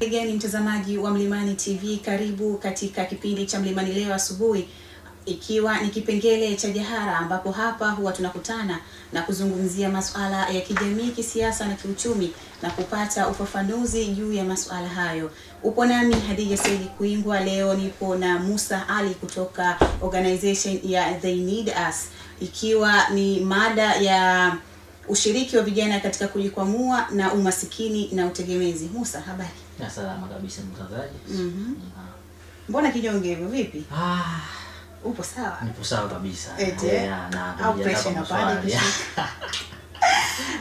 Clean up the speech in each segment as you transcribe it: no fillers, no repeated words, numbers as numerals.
Gani mtazamaji wa Mlimani TV, karibu katika kipindi cha Mlimani Leo Asubuhi, ikiwa ni kipengele cha Jahara, ambapo hapa huwa tunakutana na kuzungumzia masuala ya kijamii, kisiasa na kiuchumi na kupata ufafanuzi juu ya masuala hayo. Upo nami Hadija Saidi Kuingwa. Leo nipo na Musa Ali kutoka organization ya They Need Us, ikiwa ni mada ya ushiriki wa vijana katika kujikwamua na umasikini na utegemezi. Musa, habari? Na salama kabisa mtangazaji. Mbona kinyonge hivyo, vipi? Upo sawa? Nipo sawa kabisa. Ete. Na au pressure inapanda.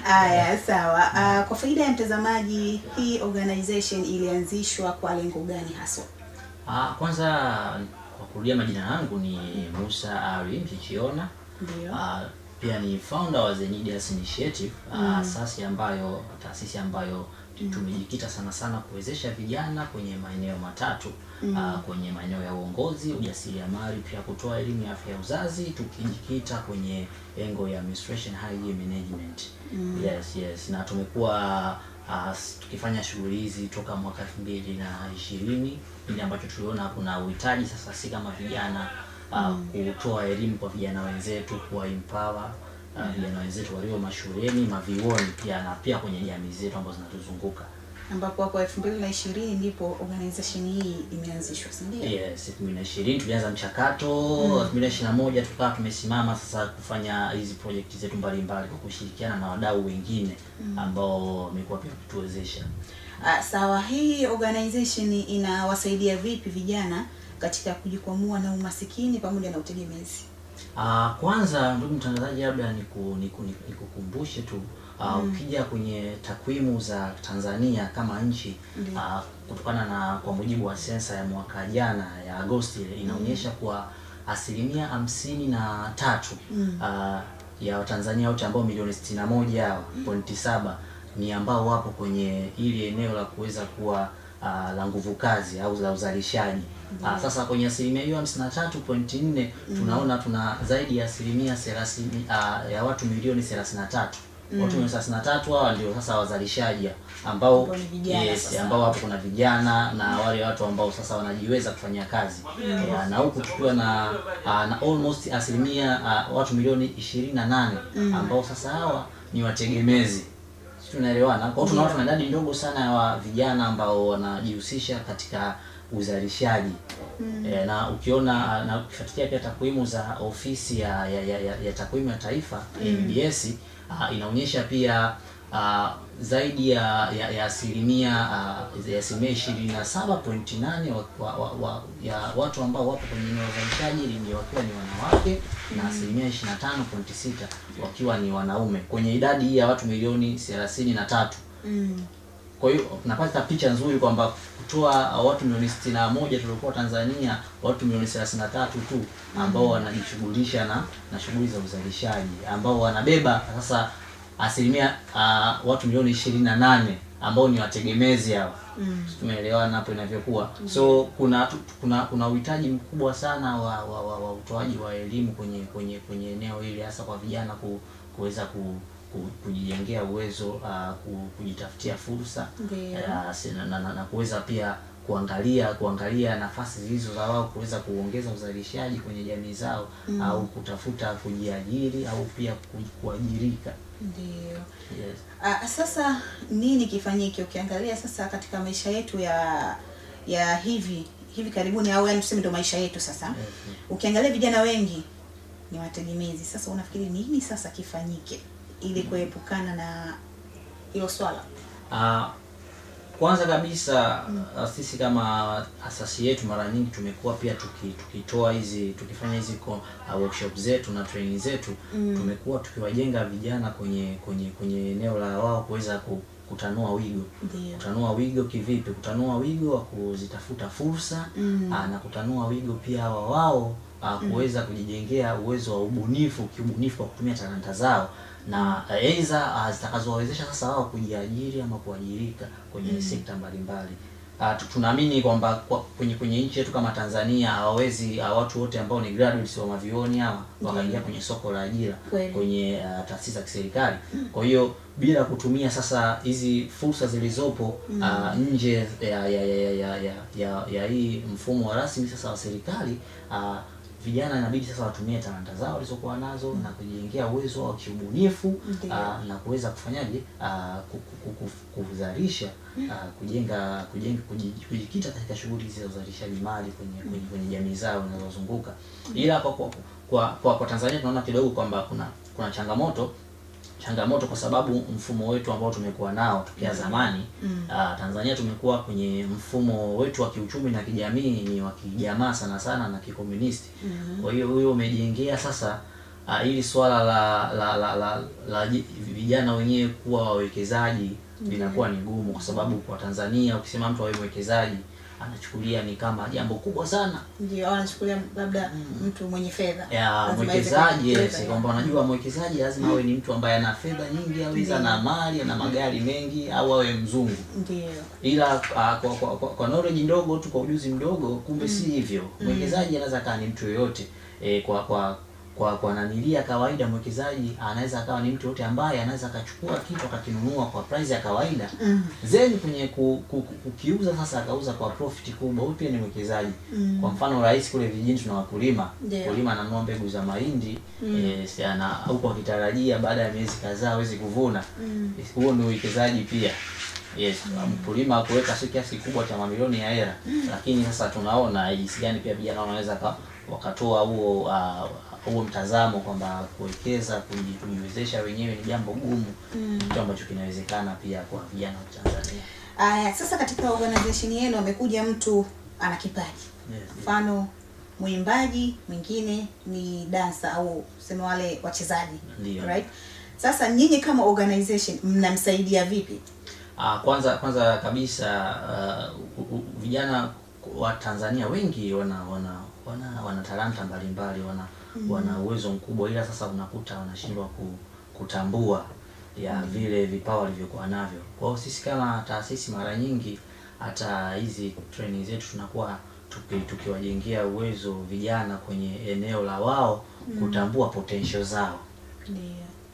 Aya, sawa. Kwa faida ya mtazamaji, hii organization ilianzishwa kwa lengo gani haswa? Kwanza kwa kurudia, majina yangu ni Musa Ali Mchichiona. Ndio. Pia ni founder wa The Need Us Initiative, asasi ambayo taasisi ambayo tumejikita sana sana kuwezesha vijana kwenye maeneo matatu, kwenye maeneo ya uongozi, ujasiriamali, pia kutoa elimu ya afya ya uzazi, tukijikita kwenye engo ya menstruation hygiene management. Yes, yes. Na tumekuwa tukifanya shughuli hizi toka mwaka 2020, ile ambacho tuliona kuna uhitaji sasa si kama vijana kutoa elimu kwa vijana wenzetu, kuwa empower vijana wenzetu walio mashuleni, mavioni pia na pia kwenye jamii zetu ambazo zinatuzunguka. Ambapo hapo 2020 ndipo organization hii imeanzishwa, si ndio? Yes, 2020 tulianza mchakato, 2021 tukawa tumesimama sasa kufanya hizi project zetu mbalimbali kwa kushirikiana na wadau wengine ambao wamekuwa pia kutuwezesha. Sawa, hii organization inawasaidia vipi vijana katika kujikwamua na umasikini pamoja na utegemezi? Kwanza ndugu mtangazaji, labda nikukumbushe tu ukija kwenye takwimu za Tanzania kama nchi, kutokana na kwa mujibu wa sensa ya mwaka jana ya Agosti inaonyesha kuwa 53% ya Watanzania wote ambao milioni 61.7 ni ambao wapo kwenye ili eneo la kuweza kuwa la nguvu kazi au la uzalishaji. Sasa kwenye asilimia hiyo 53.4 tunaona tuna zaidi ya asilimia 30 ya watu milioni 33. Watu milioni 33 hawa ndio sasa wazalishaji ambao yes, ambao hapo kuna vijana na wale watu ambao sasa wanajiweza kufanya kazi. Na huku tukiwa na almost asilimia watu milioni 28 ambao sasa hawa ni wategemezi. Tunaelewana. Kwa hiyo tunaona tuna idadi ndogo sana ya vijana ambao wanajihusisha katika uzalishaji. Na ukiona na ukifuatilia pia takwimu za ofisi ya takwimu ya taifa NBS, inaonyesha pia zaidi ya asilimia 27.8 ya watu ambao wapo kwenye eneo la uzalishaji ni wakiwa ni wanawake na asilimia 25.6 wakiwa ni wanaume kwenye idadi hii ya watu milioni 33. Kwa hiyo tunapata picha nzuri kwamba kutoa watu milioni 61 tuliokuwa Tanzania, watu milioni 33 tu ambao wanajishughulisha na shughuli za uzalishaji, ambao wanabeba sasa asilimia watu milioni 28 ambao ni wategemezi hao. Tumeelewana hapo inavyokuwa. So kuna uhitaji mkubwa sana wa utoaji wa elimu kwenye eneo hili, hasa kwa vijana kuweza kujijengea uwezo, kujitafutia fursa na kuweza pia kuangalia nafasi zilizo za wao kuweza kuongeza uzalishaji kwenye jamii zao, au kutafuta kujiajiri au pia kuajirika. Ndio. Yes. Sasa nini kifanyike? Ukiangalia sasa katika maisha yetu ya hivi karibuni, au yani tuseme ndio maisha yetu sasa. Yes. Ukiangalia vijana wengi ni wategemezi. Sasa unafikiri nini sasa kifanyike ili kuepukana na hilo swala? Kwanza kabisa sisi kama asasi yetu mara nyingi tumekuwa pia tukitoa hizi, tukifanya hizi workshop zetu na training zetu, tumekuwa tukiwajenga vijana kwenye eneo la wao kuweza kutanua wigo. Kutanua wigo kivipi? Kutanua wigo wa kuzitafuta fursa, na kutanua wigo pia wao kuweza kujijengea uwezo wa ubunifu, kiubunifu kwa kutumia talanta zao, na aidha zitakazowawezesha sasa wao kujiajiri ama kuajirika kwenye sekta mbalimbali. tunaamini kwamba kwenye nchi yetu kama Tanzania hawawezi watu wote ambao ni graduates wa mavyuoni hawa wakaingia kwenye soko la ajira kwenye taasisi za kiserikali. Kwa hiyo bila kutumia sasa hizi fursa zilizopo nje ya hii mfumo wa rasmi sasa wa serikali, vijana inabidi sasa watumie talanta zao walizokuwa nazo na kujijengea uwezo wa kiubunifu na kuweza kufanyaje kuzalisha, kujenga kujikita katika shughuli za uzalishaji mali kwenye jamii zao zinazozunguka. Ila kwa Tanzania tunaona kidogo kwamba kuna changamoto kwa sababu mfumo wetu ambao tumekuwa nao tokea zamani. Tanzania tumekuwa kwenye mfumo wetu wa kiuchumi na kijamii ni wa kijamaa sana sana na kikomunisti. Kwa hiyo huyo umejengea sasa ili swala la vijana wenyewe kuwa wawekezaji linakuwa ni gumu, kwa sababu kwa Tanzania ukisema mtu awe mwekezaji anachukulia ni kama jambo kubwa sana. Ndio, anachukulia labda mtu mwenye fedha. Ya, mwekezaji yes, kwamba unajua mwekezaji lazima awe ni mtu ambaye ana fedha nyingi, au ana mali, ana magari mengi, au awe mzungu. Ndio. Ila kwa knowledge ndogo tu, kwa ujuzi mdogo, kumbe si hivyo. Mwekezaji anaweza akawa ni mtu yoyote. Kwa nanilia kawaida mwekezaji anaweza akawa ni mtu yote ambaye anaweza akachukua kitu akakinunua kwa price ya kawaida. Then kwenye kukiuza sasa akauza kwa profit kubwa, huyu pia ni mwekezaji. Kwa mfano rais kule vijijini tuna wakulima. Mkulima ananunua mbegu za mahindi, ana huko akitarajia baada ya miezi kadhaa aweze kuvuna. Huo ni uwekezaji pia. Yes, mkulima kuweka si kiasi kikubwa cha mamilioni ya hela, lakini sasa tunaona jinsi gani pia vijana wanaweza wakatoa huo mtazamo kwamba kuwekeza, kujiwezesha wenyewe ni jambo gumu, kitu ambacho kinawezekana pia kwa vijana wa Tanzania. Aya, sasa katika organization yenu amekuja mtu ana kipaji. Mfano mwimbaji, mwingine ni dancer au sema wale wachezaji. Right? Sasa nyinyi kama organization mnamsaidia vipi? Kwanza kabisa vijana wa Tanzania wengi wana talanta mbalimbali, wana uwezo mkubwa, ila sasa unakuta wanashindwa kutambua ya vile vipawa walivyokuwa navyo. Kwa hiyo sisi kama taasisi mara nyingi hata hizi training zetu tunakuwa tukiwajengea uwezo vijana kwenye eneo la wao kutambua potential zao.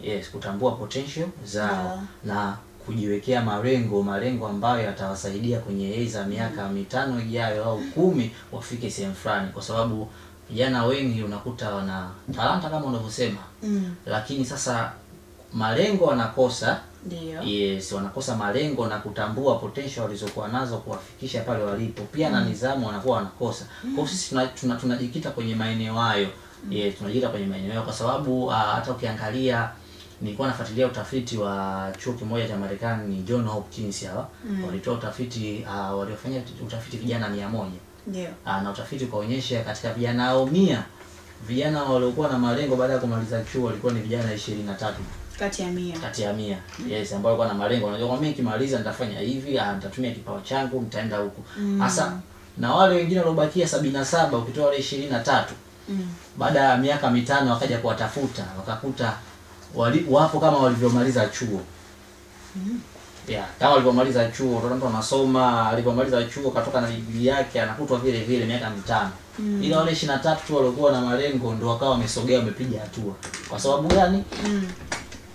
Yes, kutambua potential zao na kujiwekea malengo ambayo yatawasaidia kwenye aidha miaka 5 ijayo au 10 wafike sehemu fulani, kwa sababu vijana wengi unakuta wana talanta kama unavyosema, lakini sasa malengo wanakosa. Ndio. Yes, wanakosa malengo na kutambua potential walizokuwa nazo kuwafikisha pale walipo. Pia na nidhamu wanakuwa wanakosa. Kwa hiyo sisi tunajikita kwenye maeneo hayo. Yes, tunajikita kwenye maeneo hayo kwa sababu hata ukiangalia nilikuwa nafuatilia utafiti wa chuo kimoja cha Marekani, ni John Hopkins hawa. Walitoa utafiti, waliofanya utafiti vijana 100. Ndio. Na utafiti ukaonyesha katika vijana hao 100, vijana waliokuwa na malengo baada ya kumaliza chuo walikuwa ni vijana 23 kati ya 100. Kati ya 100. Yes, ambao walikuwa na malengo. Unajua kwa mimi nikimaliza nitafanya hivi, nitatumia kipawa changu, nitaenda huku. Sasa na wale wengine waliobakia 77 ukitoa wale 23. Baada ya miaka 5 wakaja kuwatafuta, wakakuta wapo kama walivyomaliza chuo. Yeah, kama walivyomaliza chuo, mtu anasoma, alivyomaliza chuo katoka na degree yake anakutwa vile vile miaka 5. Ila wale 23 tu waliokuwa na malengo ndio wakawa wamesogea, wamepiga hatua. Kwa sababu gani?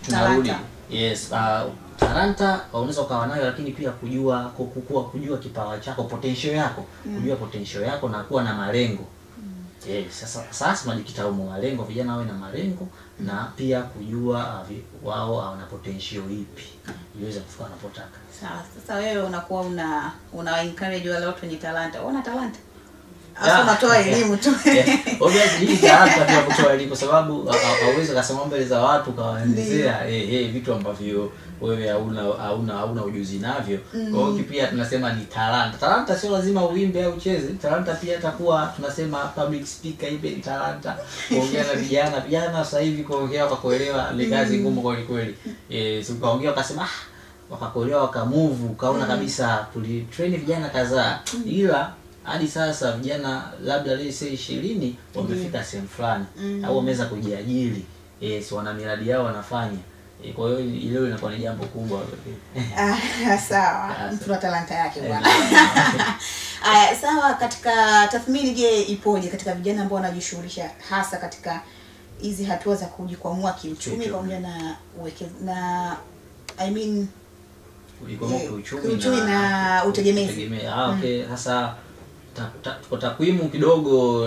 Tunarudi. Yes, talanta unaweza ukawa nayo, lakini pia kujua kujua kipawa chako, potential yako, kujua potential yako na kuwa na malengo. Yes, sasa tunajikita humo malengo, vijana wawe na malengo na pia kujua wao wana potential ipi iweze kufika wanapotaka. Sawa, sasa wewe unakuwa una encourage wale watu wenye talanta. Una talanta? Sasa unatoa elimu tu. Obviously hii talanta pia kutoa elimu kwa sababu hauwezi kusema mbele za watu kawaelezea vitu ambavyo wewe hauna ujuzi navyo. Kwa hiyo pia tunasema ni talanta. Talanta sio lazima uimbe au ucheze. Talanta pia itakuwa tunasema public speaker, ibe ni talanta. Kuongea na vijana, vijana sasa hivi kuongea kwa kuelewa ni kazi ngumu kweli kweli. So ukaongea ukasema wakakuelewa wakamove, ukaona kabisa tulitrain vijana kadhaa. Ila hadi sasa vijana labda leo 20 wamefika sehemu fulani au wameweza kujiajiri. Wana miradi yao wanafanya. Kwa hiyo hilo linakuwa ni jambo kubwa. Sawa, mtu na talanta yake bwana. Sawa, katika tathmini je, ipoje katika vijana ambao wanajishughulisha hasa katika hizi hatua za kujikwamua kiuchumi pamoja na na I mean kujikwamua kiuchumi na utegemezi? Okay, sasa kwa takwimu kidogo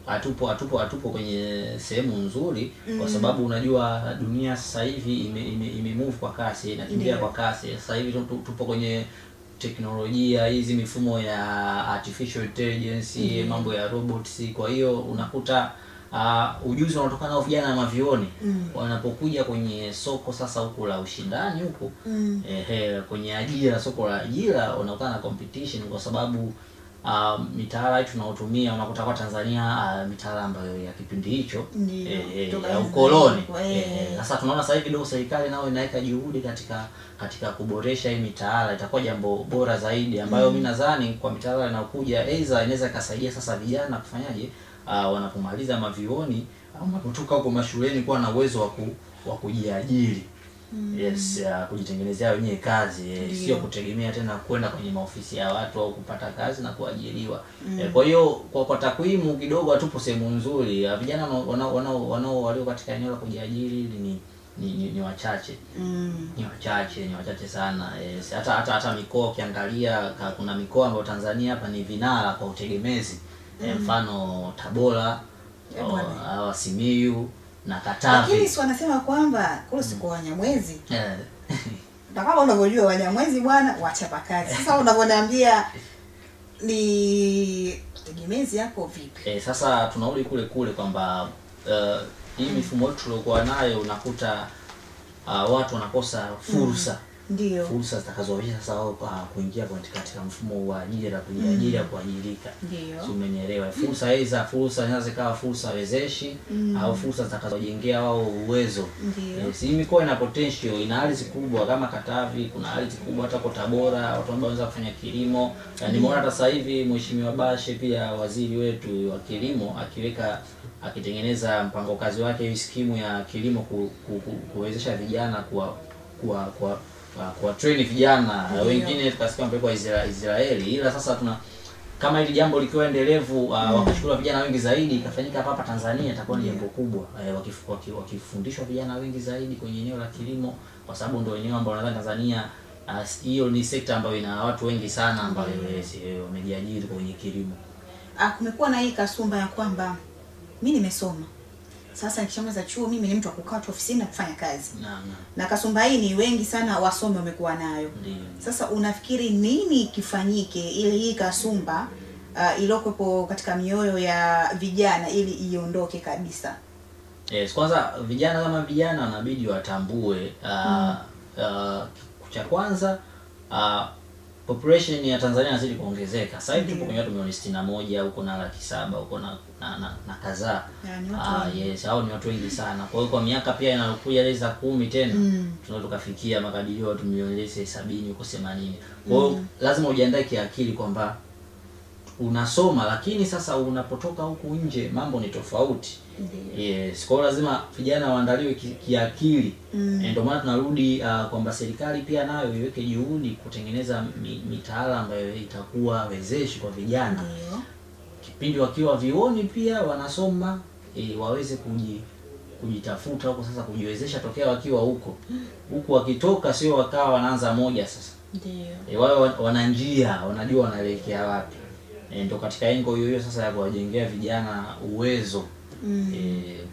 hatupo kwenye sehemu nzuri, kwa sababu unajua dunia sasa hivi ime move kwa kasi, inakimbia kwa kasi. Sasa hivi tupo kwenye teknolojia hizi, mifumo ya artificial intelligence, mambo ya robots. Kwa hiyo unakuta ujuzi unaotokana nao vijana mavioni wanapokuja kwenye soko sasa huku la ushindani huku, kwenye ajira, soko la ajira, unakutana na competition, kwa sababu mitaala yetu tunaotumia unakuta kwa Tanzania mitaala ambayo ya kipindi hicho ya ukoloni. Sasa tunaona sasa hivi kidogo serikali nao inaweka juhudi katika kuboresha hii mitaala, itakuwa jambo bora zaidi ambayo mimi nadhani kwa mitaala inayokuja aidha inaweza kasaidia sasa vijana kufanyaje, wanapomaliza mavioni au wanapotoka huko mashuleni kuwa na uwezo wa kujiajiri. Yes, kujitengenezea wenyewe kazi, sio kutegemea tena kwenda kwenye maofisi ya watu au kupata kazi na kuajiriwa. Kwa hiyo kwa takwimu kidogo hatupo sehemu nzuri. Vijana wanao walio katika eneo la kujiajiri ni wachache. Ni wachache sana. Hata mikoa ukiangalia, kuna mikoa ambayo Tanzania hapa ni vinara kwa utegemezi. Mfano Tabora, au Simiyu na Katavi. Lakini si wanasema kwamba kule si kwa Wanyamwezi. Na kama unavyojua Wanyamwezi bwana wachapa kazi. Sasa unavyoniambia ni tegemezi hapo vipi? Sasa tunarudi kule kule kwamba hii mifumo yetu tuliokuwa nayo unakuta watu wanakosa fursa. Ndio. Fursa zitakazowawezesha sasa wao kuingia katika mfumo wa ajira, kujiajiri, kuajirika. Ndio. Umenielewa? Fursa hizo, fursa zinaweza zikawa fursa wezeshi au fursa zitakazojengea wao uwezo. Si mikoa ina potential, ina ardhi kubwa kama Katavi, kuna ardhi kubwa hata kwa Tabora, watu ambao wanaweza kufanya kilimo. Na nimeona hata sasa hivi Mheshimiwa Bashe pia waziri wetu wa kilimo akitengeneza mpango kazi wake, hii skimu ya kilimo kuwezesha vijana kwa train vijana wengine tukasikia mpelekwa Israeli. Ila sasa tuna kama hili jambo likiwa endelevu, wakachukua vijana wengi zaidi ikafanyika hapa Tanzania, itakuwa ni jambo kubwa. Wakifundishwa vijana wengi zaidi kwenye eneo la kilimo, kwa sababu ndio eneo ambalo nadhani Tanzania hiyo ni sekta ambayo ina watu wengi sana ambao wamejiajiri kwenye kilimo. Kumekuwa na hii kasumba ya kwamba mimi nimesoma, sasa nikishamaliza chuo mimi ni mtu wa kukaa tu ofisini na kufanya kazi. Na kasumba hii ni wengi sana wasomi wamekuwa nayo. Sasa unafikiri nini kifanyike ili hii kasumba iliyokuwepo katika mioyo ya vijana ili iondoke kabisa? Yes, kwanza vijana kama vijana wanabidi watambue cha kwanza population ya Tanzania inazidi kuongezeka. Sasa hivi tupo kwenye watu milioni 61 huko na 700,000 huko na kadhaa. Yes, hao ni watu wengi sana. Kwa hiyo kwa miaka pia inayokuja ile za 10 tena tunaweza tukafikia makadirio watu milioni 70 huko 80. Kwa hiyo lazima ujiandae kiakili kwamba unasoma, lakini sasa unapotoka huku nje mambo ni tofauti. Yes, kwa hiyo lazima vijana waandaliwe kiakili. Ndio maana tunarudi kwamba serikali pia nayo iweke juhudi kutengeneza mitaala ambayo itakuwa wezeshi kwa vijana. Kipindi wakiwa vioni pia wanasoma, waweze kujitafuta huko sasa, kujiwezesha tokea wakiwa huko. Huku wakitoka sio wakawa wanaanza moja sasa. Ndio. Wao wana njia, wanajua wanaelekea wapi. Ndio katika engo hiyo hiyo sasa ya kuwajengea vijana uwezo.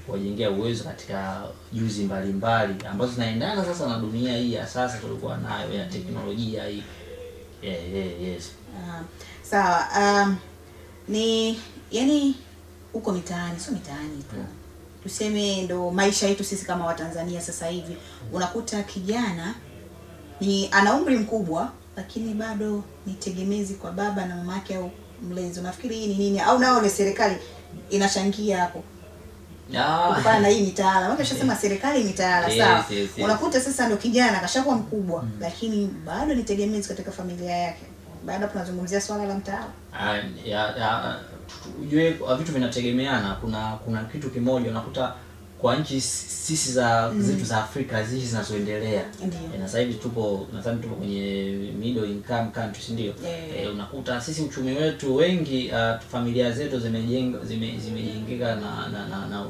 Kuwajengea uwezo katika juzi mbalimbali ambazo zinaendana sasa na dunia hii ya sasa tulikuwa nayo ya teknolojia hii. Yes. Sawa. Ni yani huko mitaani, sio mitaani tu. Tuseme ndo maisha yetu sisi kama Watanzania sasa hivi. Unakuta kijana ni ana umri mkubwa lakini bado ni tegemezi kwa baba na mamake au mlezi. Unafikiri hii ni nini? Au nao ni serikali inachangia hapo? Kutokana na hii mitaala. Maana ushasema serikali mitaala, sawa. Yes. Unakuta sasa ndo kijana kashakuwa mkubwa lakini bado ni tegemezi katika familia yake. Baada tunazungumzia swala la mtaala. Ujue vitu vinategemeana. Kuna kitu kimoja unakuta kwa nchi sisi za zetu za Afrika hizi zinazoendelea. Na sasa hivi tupo, nadhani tupo kwenye middle income countries, ndio. Unakuta sisi uchumi wetu wengi, familia zetu zimejengeka na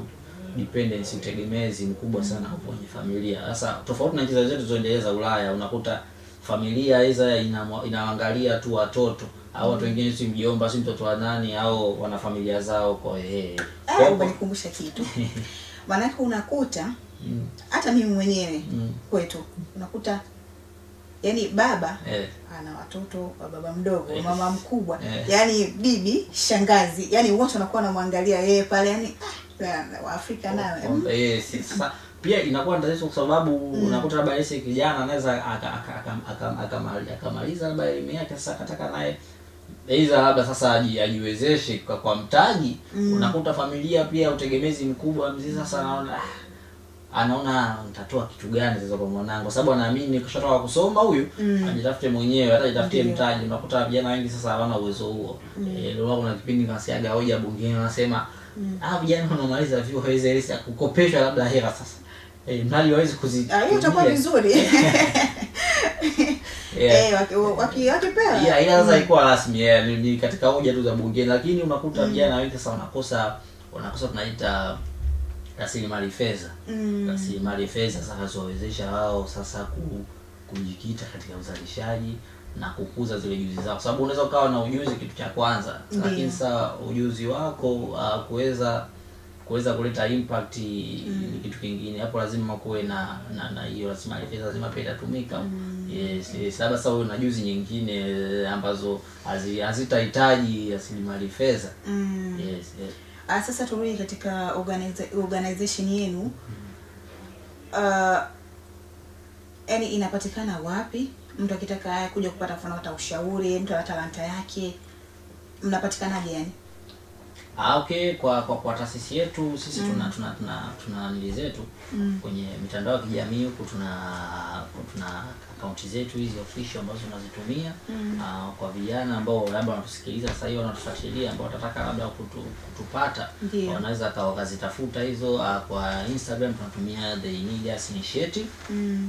dependency, utegemezi mkubwa sana kwenye familia. Sasa tofauti na nchi zetu zinazoendelea za Ulaya, unakuta familia hizo inaangalia tu watoto au watu wengine, si mjomba, si mtoto wa nani, au wana familia zao kwa Umenikumbusha kitu. Maanake unakuta hata mimi mwenyewe kwetu unakuta yani baba ana watoto wa baba mdogo, mama mkubwa, yani bibi, shangazi, yani wote wanakuwa wanamwangalia yeye pale, yani Waafrika nawe. Sasa pia inakuwa tatizo kwa sababu unakuta labda yeye kijana anaweza akamaliza labda elimu yake, sasa akataka naye aidha labda sasa ajiwezeshe kwa mtaji. Unakuta familia pia utegemezi mkubwa, mzee sasa anaona nitatoa kitu gani sasa kwa mwanangu, kwa sababu anaamini kishatoka kusoma huyu ajitafute mwenyewe, hata ajitafutie mtaji. Unakuta vijana wengi sasa hawana uwezo huo. Ndio kuna kipindi kasiaga hoja bungeni wanasema vijana wanaomaliza vyuo hawezi kukopeshwa labda hela sasa. Mali hawezi kuzitumia. Hiyo itakuwa vizuri. Wakipewa. Ila sasa haikuwa rasmi, ni katika hoja tu za bungeni, lakini unakuta vijana wengi sasa wanakosa tunaita rasilimali fedha. Rasilimali fedha sasa zinawezesha wao sasa kujikita katika uzalishaji na kukuza zile juzi zao, kwa sababu unaweza ukawa na ujuzi kitu cha kwanza, lakini sasa ujuzi wako kuweza kuleta impact ni kitu kingine. Hapo lazima kuwe na hiyo rasilimali fedha, lazima pia itatumika. Yes, labda sasa una juzi nyingine ambazo hazitahitaji rasilimali fedha. Yes. Sasa turudi katika organization yenu. Yani inapatikana wapi? Mtu akitaka kuja kupata mfano hata ushauri, mtu ana talanta yake, mnapatikanaje yani? Okay, kwa taasisi yetu sisi tuna nili zetu kwenye mitandao ya kijamii huku, tuna akaunti zetu hizi official ambazo tunazitumia. Kwa vijana ambao labda wanatusikiliza sasa hivi, wanatufuatilia, ambao watataka labda kutupata, wanaweza wakazitafuta hizo. Kwa Instagram tunatumia The Need Us Initiative.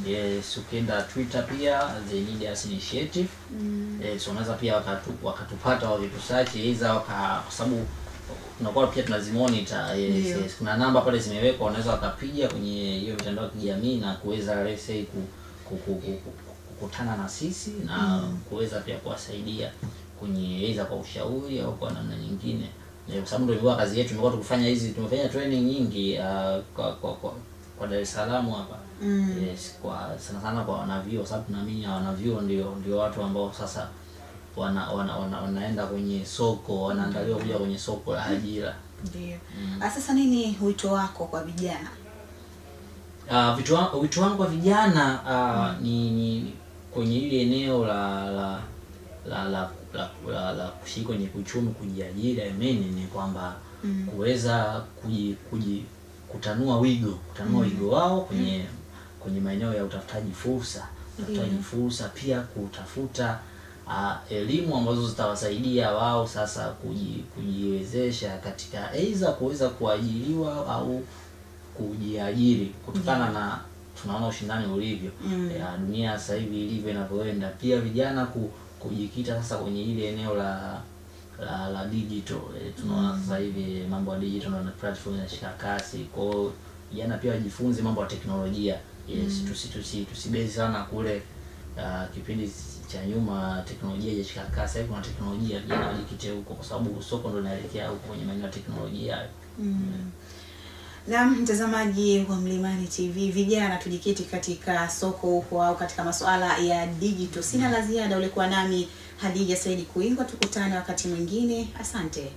Yes, ukienda Twitter pia The Need Us Initiative. Yes, wanaweza pia wakatupata wakitusearch hizo, kwa sababu tunakuwa pia tunazimonitor. Yes, kuna namba pale zimewekwa, wanaweza wakapiga kwenye hiyo mitandao ya kijamii na kuweza let's say kukutana na sisi na kuweza pia kuwasaidia kwenye aidha kwa ushauri au kwa namna nyingine. Kwa sababu ndio imekuwa kazi yetu, tumekuwa tukifanya hizi, tumefanya training nyingi kwa Dar es Salaam hapa. Yes, kwa sana sana kwa wanavyuo, sababu tunaamini wanavyuo ndio watu ambao sasa wanaenda kwenye soko, wanaandaliwa kuja kwenye soko la ajira. Ndio. Sasa nini wito wako kwa vijana? Wito wangu kwa vijana ni kwenye ile eneo la la kushiriki kwenye uchumi, kujiajiri, I mean ni kwamba kuweza kutanua wigo, wigo wao kwenye maeneo ya utafutaji fursa, pia kutafuta elimu ambazo zitawasaidia wao sasa kujiwezesha katika aidha kuweza kuajiriwa au kujiajiri, kutokana na tunaona ushindani ulivyo ya dunia sasa hivi ilivyo inavyoenda. Pia vijana kujikita sasa kwenye ile eneo la digital. Tunaona sasa hivi mambo ya digital na platform inashika kasi, kwa hiyo vijana pia wajifunze mambo ya teknolojia. Yes, tusibezi sana kule kipindi cha nyuma teknolojia haijashika kasi. Sasa hivi kuna teknolojia, vijana wajikite huko kwa sababu soko ndio linaelekea huko kwenye maeneo ya teknolojia. Na mtazamaji wa Mlimani TV, vijana tujikite katika soko huko au katika masuala ya digital. Sina la ziada, ulikuwa nami Hadija Saidi Kuingwa, tukutane wakati mwingine. Asante.